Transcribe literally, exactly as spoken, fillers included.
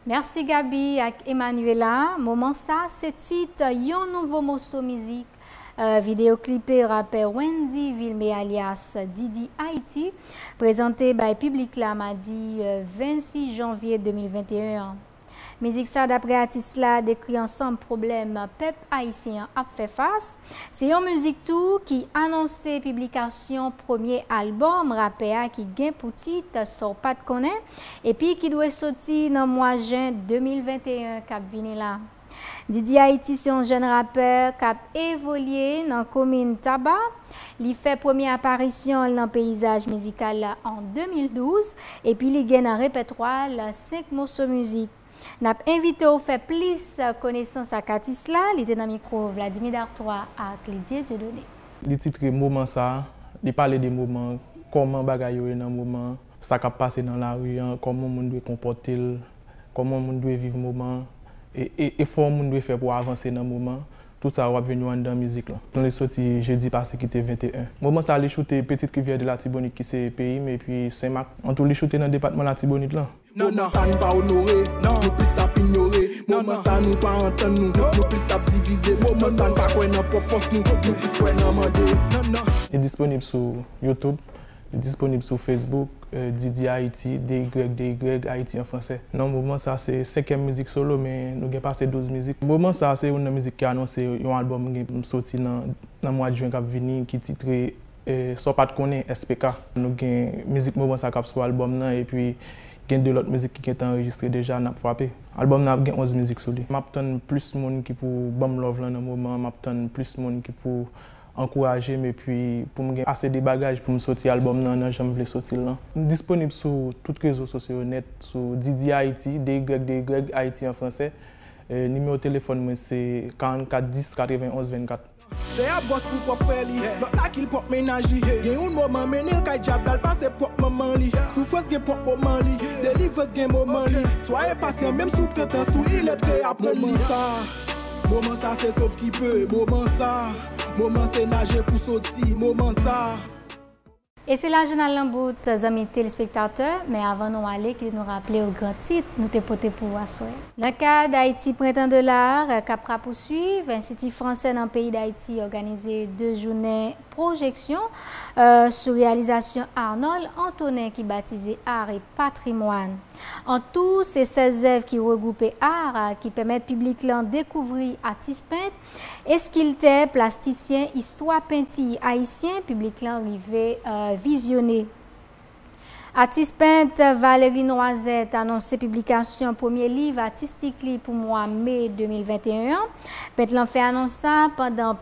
Mèsi Gaby ak Emmanuela. Moman sa se tit yon nouvo moso mizik, euh, videyo klipe rapè Wendy Vilmé alyas Didi Haïti, prezante bay piblik la madi, euh, vennsis janvye de mil venteyen an. Mizik sa, daprè atis la, dekri ansanm pwoblèm pèp ayisyen an ap fè fas. Se yon mizik tou ki anonse piblikasyon premye albòm rapè a ki gen pou tit Sa w pa t konnen, epi ki dwe soti nan mwa jen de mil venteyen k ap vini la. Didi Haïti se yon jèn rapè k ap evolye nan komin Taba. Li fè premye aparisyon l nan peyizaj mizikal la an de mil douz, epi li gen nan repètwa l senk moso mizik. N ap envite w fè plis konesans ak atis la, li te nan mikwo Vladimir Dartois ak Lydie Dieudonné. Li titre Moman sa, li pale de moman, kòman bagay yo ye nan moman, sa k ap pase nan lari an, kòman moun dwe konpòte l, kòman moun dwe viv moman, e, e efò moun dwe fè pou avanse nan moman. Tout sa w ap jwenn yo anndan mizik lan. Li soti jedi pase ki te venteyen. Moman sa li choute Petite Rivière de Latibonit ki se peyi m, epi Senmak. An tou li choute nan depatman Latibonit lan. Moman sa n pa onore, nou plis ap inyore. Moman sa nou pa antann nou, nou plis ap divize. Moman sa n pa kwè nan pwòp fòs nou, nou plis kwè nan mande. Li disponib sou YouTube, li disponib sou Facebook, euh, Didi Haïti, D Y D Y Haïti an fransè. Non, moman sa se senkyèm mizik solo, men nou gen pase douz mizik. Moman sa se youn nan mizik ki anonse yon albòm gen pou m soti nan, nan mwa jen k ap vini, ki titre eh, Sa w pa t konnen, S P K. Nou gen mizik moman sa k ap sou albòm nan, epi gen de lòt mizik ki gentan anrejistre deja, n ap frape. Albòm nan ap gen onz mizik sou li. M ap tann plis moun ki pou ban m love lan nan moman an, m ap tann plis moun ki pou ankouraje m, epi pou m gen ase de bagaj pou m soti albòm nan, nan jan m vle soti l lan. M disponib sou tout rezo sosyo yo nèt, sou Didi Haïti, D Y D Y Haïti an fransè. Eh, nimewo telefòn mwen se karannkat dis katrevenonz vennkat. Se a bòs pou pwòp frè li, lòt la ki l pwòp mennaj li. Gen yon moman mennen l kay dyab la, l pase pwòp manman li. Soufrans gen pwòp moman li, delivrans gen moman li. Swaye pasyan menm si w pran tan, si w ilètre aprann li sa. Moman sa se sov ki pe, moman sa. Moman se naje pou soti, moman sa. E se la jounal lan bout, zanmi telespektatè, men avan nou ale, kite nou raple w gran tit nou te pote pou w aswè. Nan kad Ayiti Prentan de Lar k ap rapouswiv, Enstiti Fransè nan peyi Dayiti òganize de jounen pwojeksyon, euh, sou reyalizasyon Arnold Antonin ki batize Art et Patrimoine. An tou, se sèz zèv ki regwoupe art ki pèmèt piblik lan dekouvri atis pent, eskiltè, plastisyen, istwa penti ayisyen, piblik lan rive, euh, vizyone. Atis pent Valéry Noisette anonse piblikasyon premye liv atistik li pou mwa me de mil venteyen an. Pent lan fè anons sa pandan